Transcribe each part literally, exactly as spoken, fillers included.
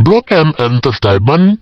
Rock M Entertainment.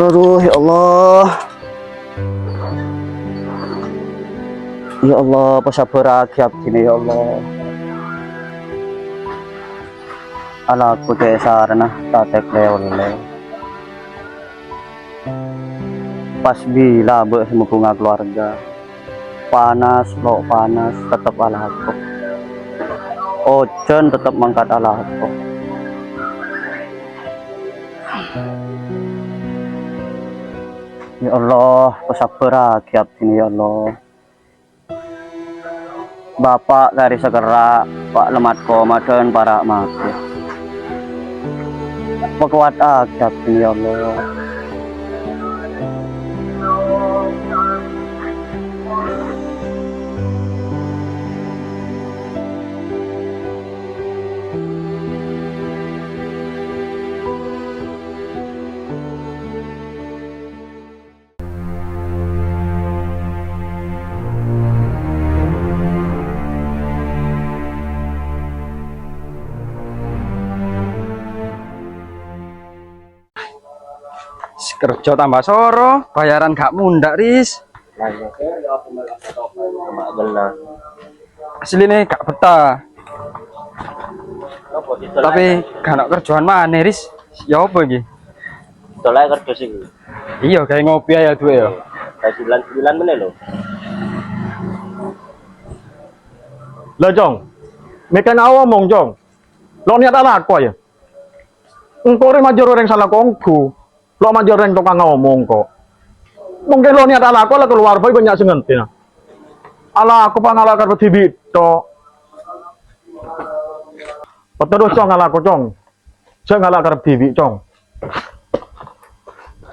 Aduh, ya Allah. Ya Allah, pasabbhârraghi abdhina, ya Allah. Alako cè' sarana ta' tèk lè-ollè. Pas bilâ bâ' sè mabhunga kalowarga. Panas, lo' panas, tettep alako. Ojhân tettep mangkat alako. Ya Allah, pasabbhârraghi abdhina, ya Allah. Bapa' karè sakerra', Pa' lemmat koma dhân para' matè. Pakowat aghi abdhina, ya Allah. Kerja tambah soro, bayaran gak mundhâk, Ris. Asline gak betah. Tapi gak ana kerjaan manè, Ris. Ya apa iki? Tolak kerja sih. Iya, kayak ngopi aja tuh ya. Kayak sembilan sembilan meneh lho. Lah, Cong. Mèka ngawomong, Cong. Lo' niat alako ya. Engko' rè majâr orèng sala konggu. Lo' majâr orèng tokang ngomong kok. Mungkin lo' niat alako la kalowar bhâi bânnya' sè ngentèna. Alako pangala karep dhibi' tok. Terus, Cong, alako, Cong. Jhâ' ngala' karep dhibi', Cong.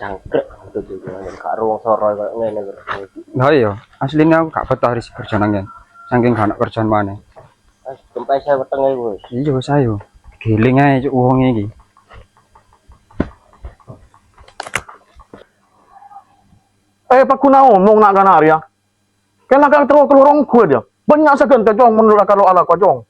Cangkrek, aduh, gak ruang soro kok ngene terus. Lah iya, asline aku gak betah ris kerja nang kene. Saking gak ana kerjaan maneh. Wes, kempes saya wetenge iku, wis. Iya, wis ayo. Giling ae cuk wong iki. Eh, paguna omong nak kana arya. Kena kan terus keluar gue dia. Banyak segan ke cong menurut kalau ala kocong.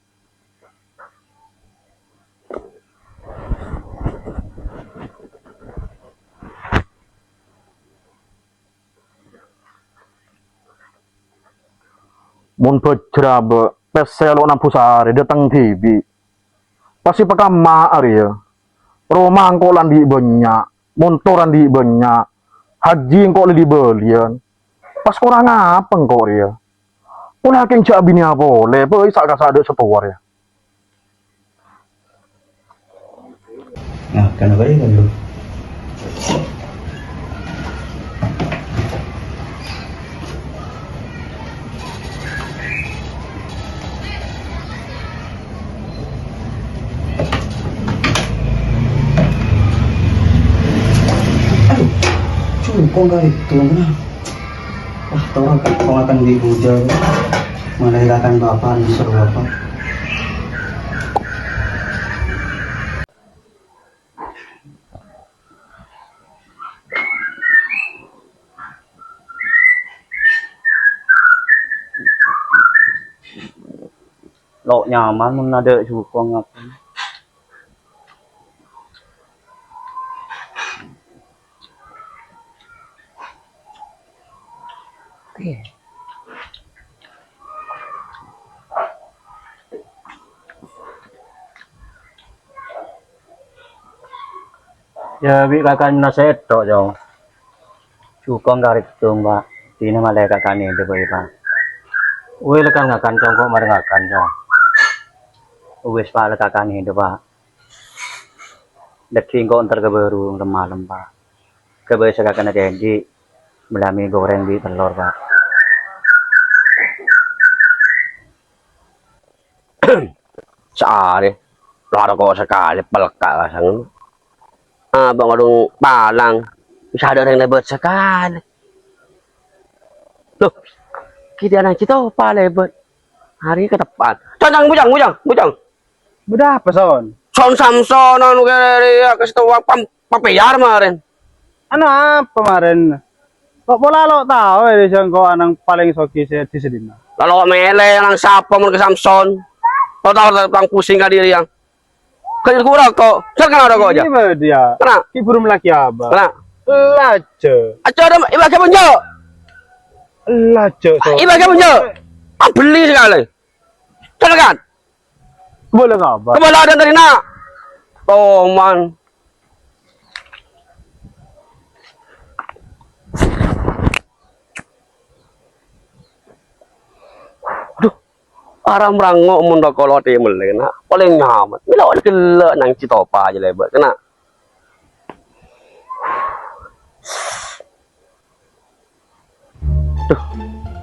Mon bajra, Mbak, pèssè lo' nabus arè, dâteng dhibi'. Pas èpakamma arèya. Roma engko' la andi' bânnya', montor andi' bânnya', haji engko' la andi' bâliyân. Pas korang apa engko' rèya? Polè akèng jhâ' abinèya polè, bhâi sa'-kasa' dâ' satowa rèya. Nah, kan apa ya, kan, Bro? Aduh, cungkong kali itu, kenapa? Wah, torang kan pengakan di hujan. Melahirkan bapak, nyusul bapak. Lo' nyaman mon adâ' jukong apa. Oke. Ya, bi' kakan nasèt tok, Cong. Jukong karè dong, Pak. Dina malè kakan itu, Pak. Weh, lekan ngakan, Cong, kok marè ngakan, Cong. Wis, Pak, lè kakan itu, Pak. Dâgghi' engko' entar ka bâru' malem, Pak. Ghâbây sè kakana kènji, melami gorèng bi' tellor, Pak. Saarè, la roko' sakalè pelka' kasang. Abâ' ngodhung palang, bisa adâ' orèng lèbât sakalè. Loh, kita nang cito pa lèbât. Hari ketepat. Cang, cang, bujang, bujang, bujang. Bâdâ apa, Son? Son Samson, anu, kere, ya, kasih tahu pam-, papeyar kemarin. Anu apa kemarin? Kok pola lo' tahu ya, Son, kok anang paling sogi sè di sini? Lalu mele nang sapa mon ke Samson? Lo' tahu tentang pusing kali dia. Kan kurang kok. Saya kenal rokok aja. Ini dia. Kena. Ki burung lagi apa? Kena. Laje. Aja ada, iba ke punjo. Laje, Son. Iba ke punjo. Ah, beli sekali. Kan? Kembali ngapa? Kembali ada dari nak. Toman. Aduh, aram rango' mon roko' lo' tè mellè, nak. Paling nyaman. Mila wali gella' nang Citopa aja lèbât, kena. Duh,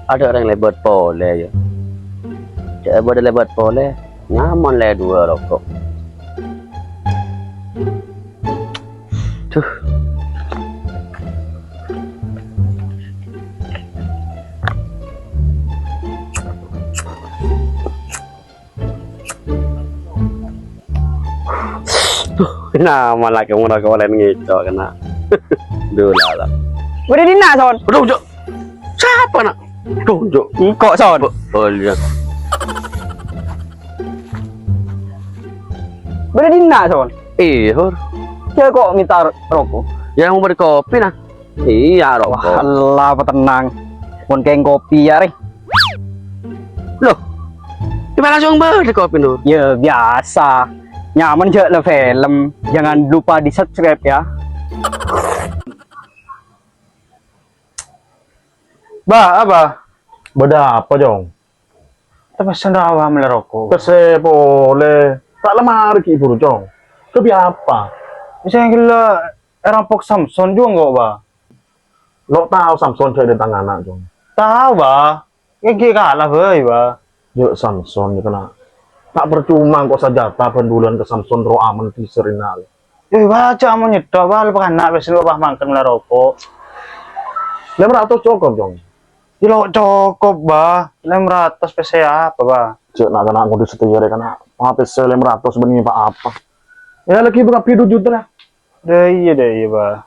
adâ' orèng lèbât polè, ya. Cè' bâdâ lèbât polè, nyaman lè duwâ' roko'. Duh. Duh, kena malah kamu nak kawalen ngeco kena. Duh, lala. Bâdâ dinna', Son? Aduh, Cok. Sapa, nak? Duh, Cok. Engko', Son. Oh, iya. Bâdâ dinna', Son? Iya, Hur. Cè' kok minta roko'? Ya, mau beli kopi, nah. Iyâ, roko'. Wah, Allah, apa tenang. Mon kèng kopi, ya, rè. Loh, di mana langsung beli kopi, Nur? Ya, biasa. Nyaman jhâ' la film. Jangan lupa di-subscribe, ya. Bah, apa? Bâdâ apa, Cong? Tapèsan rawa mellè roko'. Pèssè polè. Ta' la marè ghi' buru, Cong. Ghâbây apa? Sè gella' èrampok Samson jhuwa engko', Bah. Lo' tao Samson jhâ' dâteng ana', Cong. Tao, Bah. Ghi' kala bhâi, Bah. Jhâ' Samson, ya, kena. Ta' parcoma engko' sajata bân dhulân ka Samson terro aman di serina. Eh, Bah, jhâ' aman nyèdhâ, Bah. Lèbât ana' pèssè, Bah, mangkèn mellè roko'. Lèma ratos cokop, Cong. Iyâ lo' cokop, Bah. Lèma ratos pèssè apa, Bah? Jhâ' na'-kana' ngodus satèya rè kana'. Apa pèssè lèma ratos bânnè pa-apa? Ya, lagi buka pidu juta lah. Dâ' iyâ, dâ' iyâ, Bah.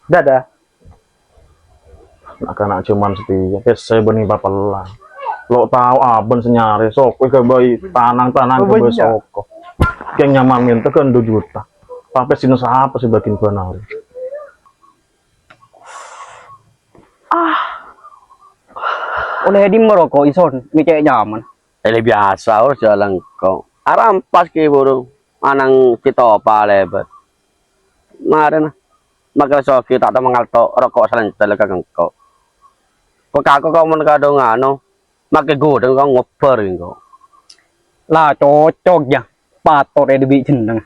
Dadah. Na'-kana' jhâman satèya, pèssè bânnè papella. Lo' tao abân sè nyarè, soko ghâbây tanang-tanang ghâbây soko. Kèng nyaman mènta kan du juta. Tapè sè sapa sè bâgiyân bân arè? Ah. Ollè dimma roko', Ison? Mè' cè' nyaman. Èlè biyasa, Ur, jhâ' lèngko'. Arampas kè buru, anang Citopa lèbât. Marèna, makè soghi ta' tao mangalto' roko' salèncèl ka engko'. Kok kako kok mon kadhung ano, makè ghudhâng kok ngobbhâr engko'. La cocok, ya. Patot è dhibi' jenneng.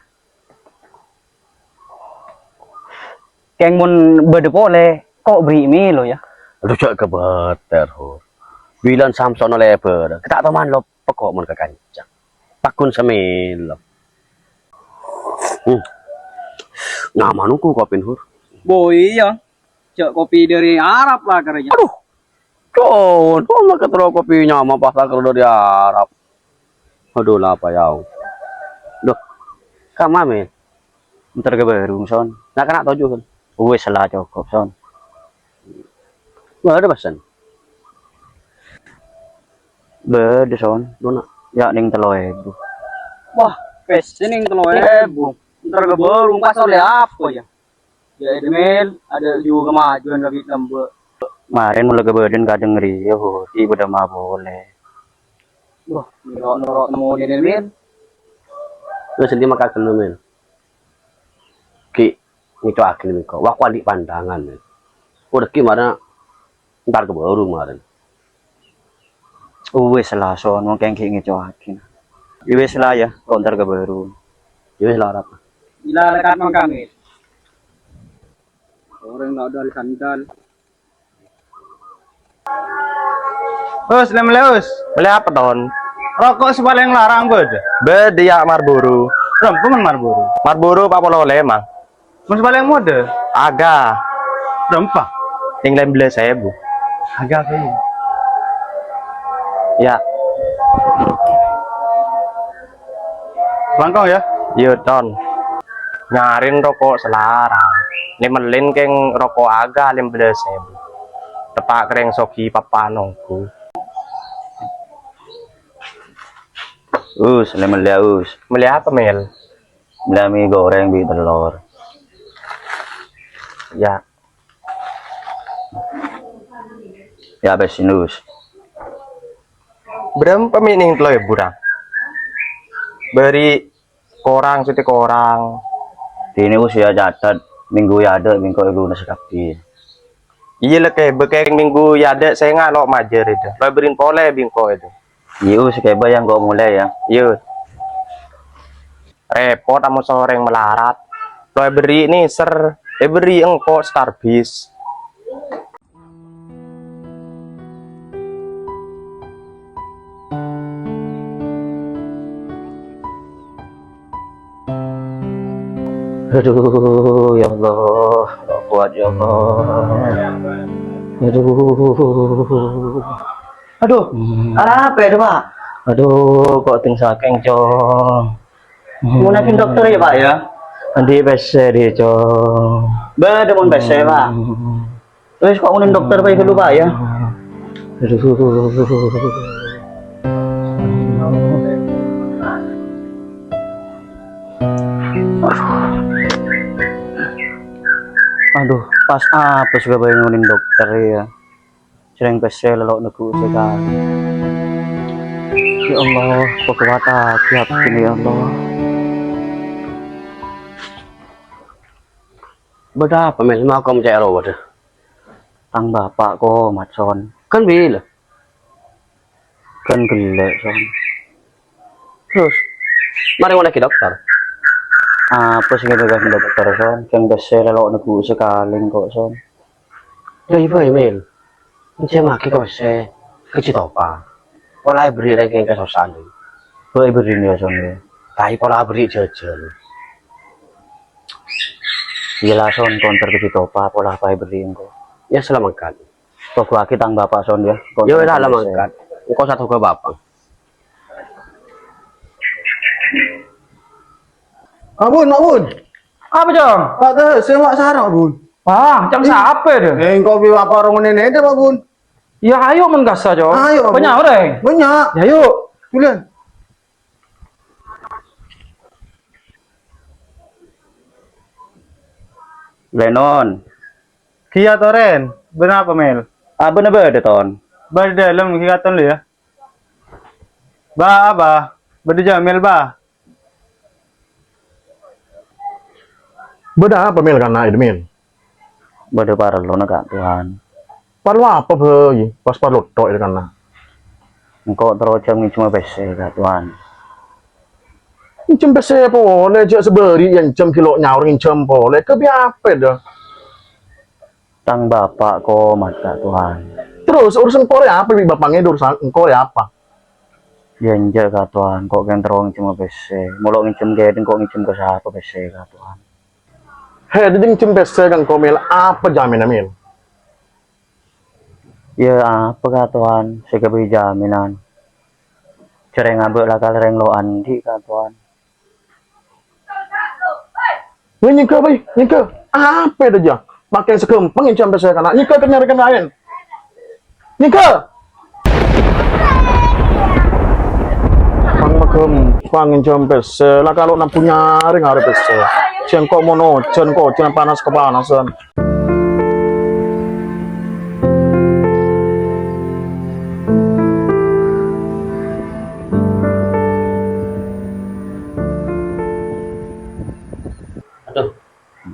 Kèng mon bâḍâ polè, ko' bherri' mèlo, yâ. Adhu, jhâ' kabâter, Hur. Bilân Samson lèbâr, ta' toman loppa ko' mon ka kanca. Pagghun sè mèlo. Hmm. Nyaman ongghu kopina, Hur. Bo, iyâ. Jhâ' kopi ḍâri Arab la karajâ. Adhu. Con, oh, maka terro kopi nyaman pas la karajâ ḍâri Arab. Adhu, la apa yâ? Dhu, kamma, Mèl? Entar ka bârung, Son. Na'-kana' toju, Son. Wis la cokop, Son. Bâḍâ pèssèna? Bâḍâ, Son. Dona. Yâ, nèng tello èbu. Wah, pèssè nèng tello èbu. Entar ka bârung pas ollè apa, yâ? Yâ, Edmil, ada juga kemajuan kami tambah. Marèn mon la kabâḍâ'ân kadhâng rèya, ho, ghi' bâḍâ ma polè. Wah, noro'-noro' nemo Edmil. Lu senti maka kena, Mil. Ki, ngèco'aghi mèngko. Wa ko' anḍi' panḍhângan, Mil. Udah ki mara entar ka bârung marèn. Uwis la, Son, mon kèng ghi' ngèco'aghi. Uwis la, yâ, ko' entar ka bârung. Uwis la, Rap. Ila lekat mangkang, Mil. Orèng la dal-sandal. Us, lem-, leus. Mellè apa, Ton? Roko' sè palèng larang bâḍâ? Bâḍâ, yâ, Marlboro. Bârâmpa mon Marlboro? Marlboro pa' polo lèma. Mon sè palèng modâ? Aga. Bârâmpa? Nèng lèma bellâs èbu. Aga, Bang. Yâ. Langkong, yâ? Iyâ, Ton. Nyarèn roko' sè larang. Lè-, mellèn kèng roko' aga lèma bellâs èbu. Teppa' kèrèng sogi pappa'na ongghu. Us, lè-, mellè, Us. Mellè apa, Mil? Mellè mi goreng bi' tellor. Yâ. Yâ, bes, Us. Bârâmpa mi' nèng tello èbu, Ra? Bâri' korang, sè tè korang. Dina, Us, yâ, catet. Minggu yâ aḍâ', minggu è lunas kabbhi. Iyâ, la kèbâ kèng minggu yâ aḍâ' sènga' lo' majâr èḍâ. Lo' èbherri'in polè bi' engko' èḍâ. Iyâ, Us, kèbâ yâ engko' molè yâ. Iyâ. Repot amoso orèng malarat. Lo' èbherri' nèser, èbherri' engko' starbis. Aduh, ya Allah, ya kuat, ya Allah. Aduh. Aduh, hmm. Arapa itu, Pak? Aduh, kok ting sakèng, Cong. Hmm. Mon nèng dokter yâ, Pak, yâ? Anḍi' pèssè ḍi', Cong. Bâḍâ mon pèssè, Pak. Hmm. Wis, kok mon nèng dokter bhâi ghâllu, Pak, yâ? Aduh. Aduh, pas apes ghâbây mon nèng dokter yâ. Sèrèng pèssè lè lo' neggu' sè ka. Ya Allah, pakowattaghi abdhina, ya Allah. Bâḍâ apa, Mèl? Makom cè' ro bâḍâ. Tang bapa' komat, Son. Kan bilâ? Kan ghellâ', Son. Terros, marè ngollè ka dokter. Apa sè èbâghi dokter, Son? Kèng pèssè lè lo' neggu' sakalè engko', Son. Lha iyâ bhâi, Mèl. Ènjhâmaghi ka pèssè ka Citopa. Pola èberri' rèng kèng kasossa'an, Mèl. Bhâi èberri' yâ, Son, yâ. Tapè pola èberri' jhâjhân. Iyâ la, Son, konter ka Citopa, pola bhâi èberri' engko'. Yâ, sala mangkat. Toghâ'aghi tang bapa', Son, yâ. Yâ, wis, la mangkat. Engko' satoghâ bapa'. Mak Bun, Mak Bun. Apa, Cong? Pak, ke, sewak sarang, Mak Bun. Wah, Cong, sapa itu? Eh, engko' bi' bapa' rong nene itu, Mak Bun. Ya, ayo men kasa, Cong. Ayo, Mak Bun. Banyak orang. Banyak. Ya, yuk. Bulan. Lenon. Kia Toren, bâḍâ apa, Mèl? Abâ' napa bâḍâ, Ton? Bâḍâ ḍâlem, kia Ton, ya. Ba, apa? Bâḍâ Jamil, ba? Bâḍâ apa, Mèl, kana' itu, Mèl? Bâḍâ parlona, Ka' Tuan. Parlo apa, bhâi? Pas parlo tok itu, kana'. Engko' terro jhâ' ngènjhâma pèssè, Ka' Tuan. Ngènjhâm pèssè polè, jhâ' sabâri' ènjhâm ghi' lo' nyaor ngènjhâm polè. Kabi apa, ḍâ? Tang bapa' komat, Ka' Towan. Terros, urusan engko' rè apa bi' bapa' ngèdhing urusan engko' rè apa? Jhânjhi, Ka' Towan, engko' kèng terro ngènjhâmâ pèssè. Molo ngènjhâm kèdhing, engko' ngènjhâm ka sapa pèssè, Ka' Towan? Hè, dhâddhi ngènjhâm pèssè ka engko', Mil. Apa jaminna, Mil? Yâ, apa, Ka' Towan, sè èkaghâbây jaminan? Jhâ' rèng abâ' la kalèrèng lo' andi', Ka' Towan. Wèh, nyèngghâ, bâi, nyèngghâ. Apa dâjâ? Makè sè ghâmpang ngènjhâm pèssè kana'. Nyèngghâ, kèng nyarè kèng laèn. Nyèngghâ! Pang maghâmpang ngènjhâm pèssè, la kalo nambu nyarè ngarè pèssè. Sèngko' mon ojhân, kok ojhân panas-kapanasan. Adhu,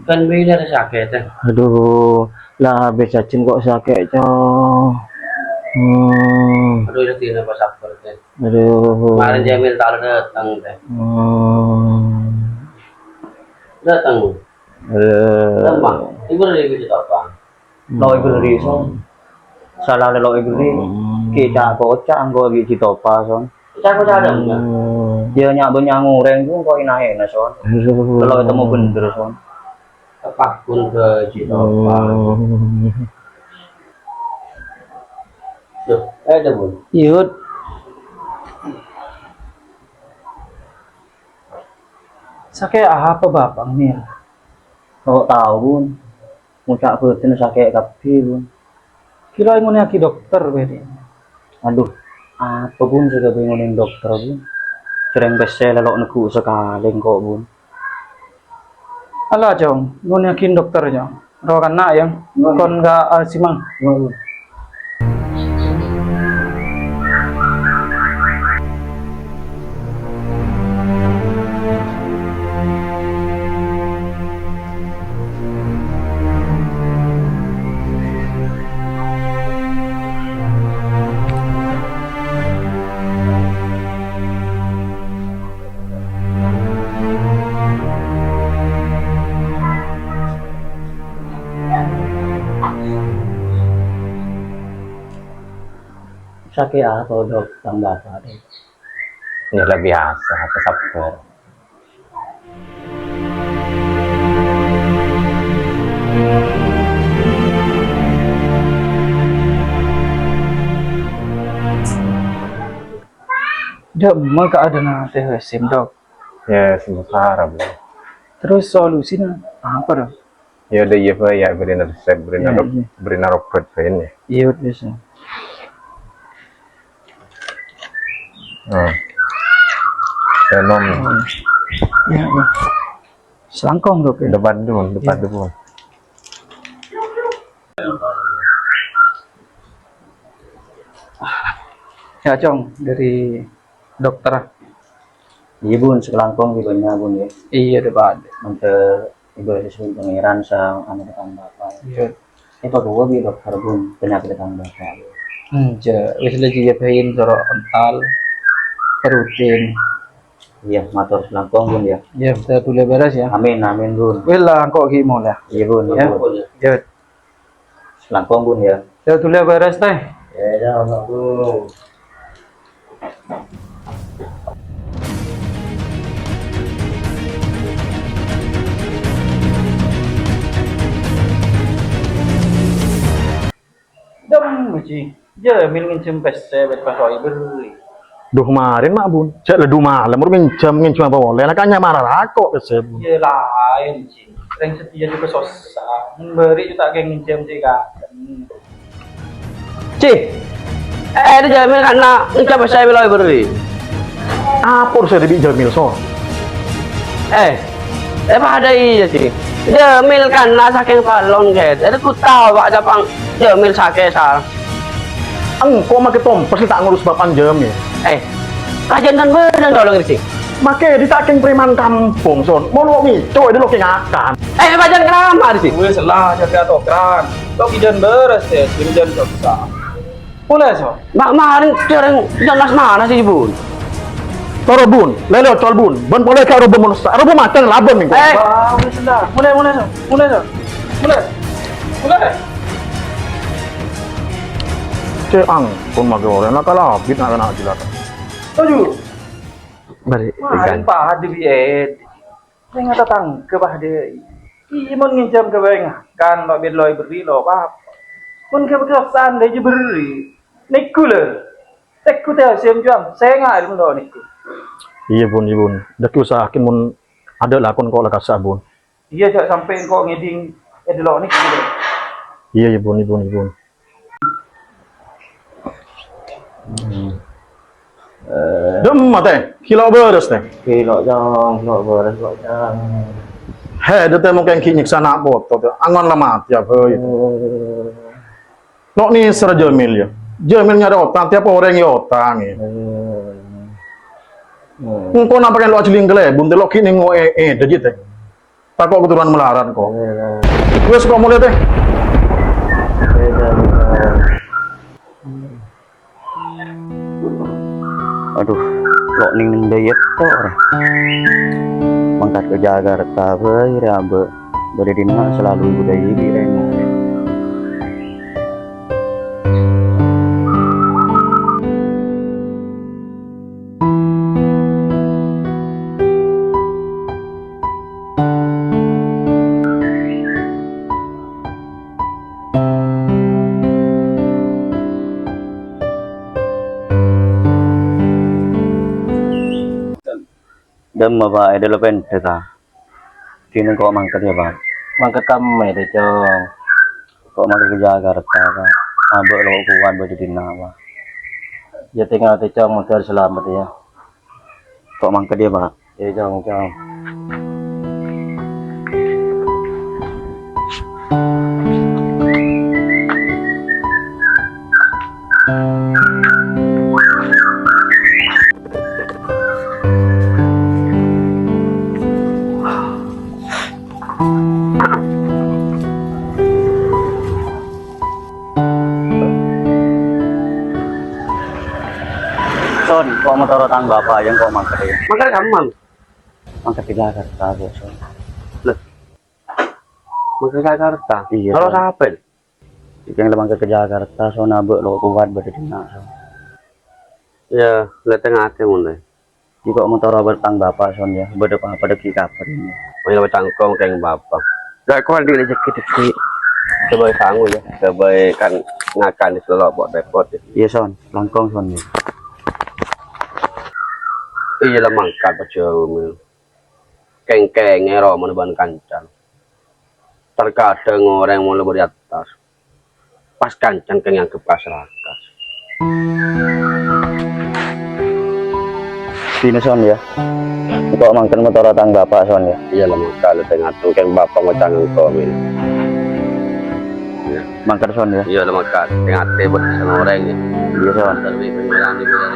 kan bâi la sakè', tè. Adhu, la abis cacèn kok sakè', Cong. Hmm. Adhu, ya, dina pas sabbhâr, tè. Adhu. Kemarin Jamil ta' dâteng, tè. Hmm. Dâteng. Adhu. Lemah. Ibu dari Budi Topang. Lo' èberri', Son. Sala lo' èberri'. Hmm. Kèca' koca' engko' bi' Jitopa, Son. Kèca' koca' ada, enggak? Hmm. Yâ, nya' bânnya' ngorèng, Bu, engko' èna'-èna', Son. Adhu. Lo' ètemmo bhender, Son. Tepak pun ke Jitopa. Hmm. Loh, eh, ada, Bu. Yut. Sakè' apa Bapa' nèka? Lo' tao, Bun. Mo' ca' bhâdhânna sakè' kabbhi, Bun. Kèra èngonnèyaghi dokter, bâdhi. Adhu, apa, Bun, sè èkaghâbây èngonnèyaghi dokter, Bun? Jhâ' rèng pèssè la lo' neggu' sakalè engko', Bun. Ala, Cong, èngonnèyaghi dokter, Cong. Rowa kana', yâ. Kon ka, eh, Simang. Sakè' apa, Dok, tang Bapa', Dok? Yâ, la biyasa, apa sabbhâr. Dâ'emma keadaanna Teh Hasim, Dok? Yâ, sementara, Bu. Terros solusina apa, Dok? Yâ, dâ' iyâ, Pak, yâ, bherri'na resep, bherri'na Yâ, rep-, iyâ. Bherri'na robat, Pak, yâ. Iyâ, wis. Hmm. Yâ, non. Hmm. Yâ, yâ. Selangkong, Dok, yâ? Depan dulu, depan Yâ. Dulu. Yâ, Cong, dâri dokter. Iyâ, Bun, sakalangkong ghi' bânnya', Bun, yâ. Iyâ, dâ' padâ. Mangkèn ibadah sesuai Pangèran sa anu ka Bapa'. Iyâ. Èpakowa bi' dokter, Bun, panyakèt ka Bapa'. Enjâ', wis la jiyâ bhâi soro ental, rutin. Iyâ, mator sakalangkong, Bun, yâ. Iyâ, ta' dulih bârâs, yâ. Amin, amin, Bun. Wis la, engko' ghi' molè. Iyâ, Bun, iyâ. Iyâ. Sakalangkong, Bun, yâ. Yâ, dulih bârâs, Teh. Yâ, yâ, Bun. Dem, Ji. Jamil ngènjhâm pèssè bât pas oè bherri'. Duh, marèn, ma', Bun. Jhâ' la du malem, ro ngènjhâm, ngènjhâm apa polè. Lah, kan nyamara rako' pèssè, Bun. Yâ, laèn, Ji. Rèng sadhiyâ jhughân sossa. Mon bherri' jhuta' kèng ngènjhâm sè kakan. Ci, eh, Jamil kanna' ngènjhâm pèssè bât oè bherri'. Apa urusanna bi' Jamil, Son? Eh, eh, padâ iyâ, Ci. Jamil kanna' sakèng palon, Kèt. Èdhâ ku tao, Pak, jhâ' pang Jamil sakè', sal. Engko' makè tompes ta' ngurus bapa'na Jamil. Eh, kajian kan bâdâ tolong, Ci. Makè dhi' ta' kèng preman kampong, Son. Molo ngèco' èdhâ lo' kèng ngakan. Eh, pajan keramat, Ci. Wis la, jhâ' atokran. Lo' ghi' jân bârâs, Kèt. Ghi' jân sossa. Polè, Son. Mak, marèn jhâreng jân nas-manas, Bun. Toro, Bun. Lèlè ocol, Bun. Bân polè ka roba manossa. Roba macèn labân mèngko. Eh. Wah, wis la. Molè, molè, Son. Molè, Son. Molè. Molè. Cè' angkon makè orèng la kalabit na'-kana' jhilata. Toju'. Mari, Wah, ikan. Pahadè bi'èn. Sènga' tatangghâ pahadè. Iyâ, mon ngènjhâm ghâbây ngakan, lo' bit lo' èberri', lo' pa-apa. Mon ghâbây kasossa'an, dhâjâ berri'. Nèko, lè. Tèko tè asèm juwâng. Sènga' èlmo lo' nèko. Iyâ, Bun, iyâ, Bun. Dhâggi' usahaaghin mon adâ' lakon ko' la kassa', Bun. Iyâ, jhâ' sampè' engko' ngèdhing è dâlok nèko. Iyâ, iyâ, Bun, iyâ, Bun, iyâ, Bun. Hmm. Eh. Dem, matè. Kilo bârâs, tè. Kilo, Cong. Kilo bârâs, kok, Cong. Hè, dâ' tè mungkin ghi' nyèksa na' poto, tè. Angon la matè, apa, itu. Eh. Lo' nèser Jamil, yâ. Jamil nyarè otang, tiap orèng yâ otang, yâ. Eh. Hmm. Engko' napa kan lo' ajhâling kalèbun, tè, lo' ghi' nèngo' è, è, dâjâ, tè. Tako' keturunan malarat ko'. Iya. Wes, ko' mulai, tè. Iya, iya. Aduh, lo' nèng nèng dayet to, ra. Mangkat ka Jakarta bhâi, ra, Mbak. Bâdâ dinna' selalu budaya di rèng. Dem, Pak, è dâlem pendek, ah. Dinèng ko' mangkat, yâ, Pak? Mangkat ka mè', Cong? Ko' mangkat ka Jakarta, Pak. Abâ' lo' kowat bâdâ dinna', Pak. Yâ, tèngal, Cong, moghâ salamet, yâ. Ko' mangkat, yâ, Pak? Yâ, Cong, Cong. Son, ko' matoro tang bapa', yâ, ko' mangkat, yâ. Mangkat ka mma'? Mangkat ka Jakarta, Son. Lè. Mangkat ka Jakarta? Iyâ, Son. Karo sapa? Kèng la mangkat ka Jakarta, Son, abâ' lo' kowat bâdâ dinna', Son. Yâ, lè tè-ngatè mon, lè. Ko' matoro bâ' tang bapa', Son, yâ. Bâdâ pa-apa dhâggi' kabhâr, yâ. Oh, yâ, cangkong kèng bapa'. Yâ, ko' andi' rejeki dhâggi'. Ghâbây sangu, yâ. Ghâbây kan ngakan di selo' pot-repot, yâ. Iyâ, Son. Langkong, Son, yâ. Iyâ, la mangkat pajhâ, Mil. Kèng-kèngè romana bân kanca. Terkadang orèng molaè bâdâ è attas, pas kancana kèng èangghep kasarakas. Dinah, Son, yâ. Engko' mangkèn matoro tang bapa', Son, yâ. Iyâ, la mangkat, tè-ngatè kèng bapa' ngoca' engko', Mil. Iyâ. Mangkat, Son, yâ. Iyâ, la mangkat, tè-ngatè bân orèng, yâ. Iyâ, Son. Terus pèngèran di bidang.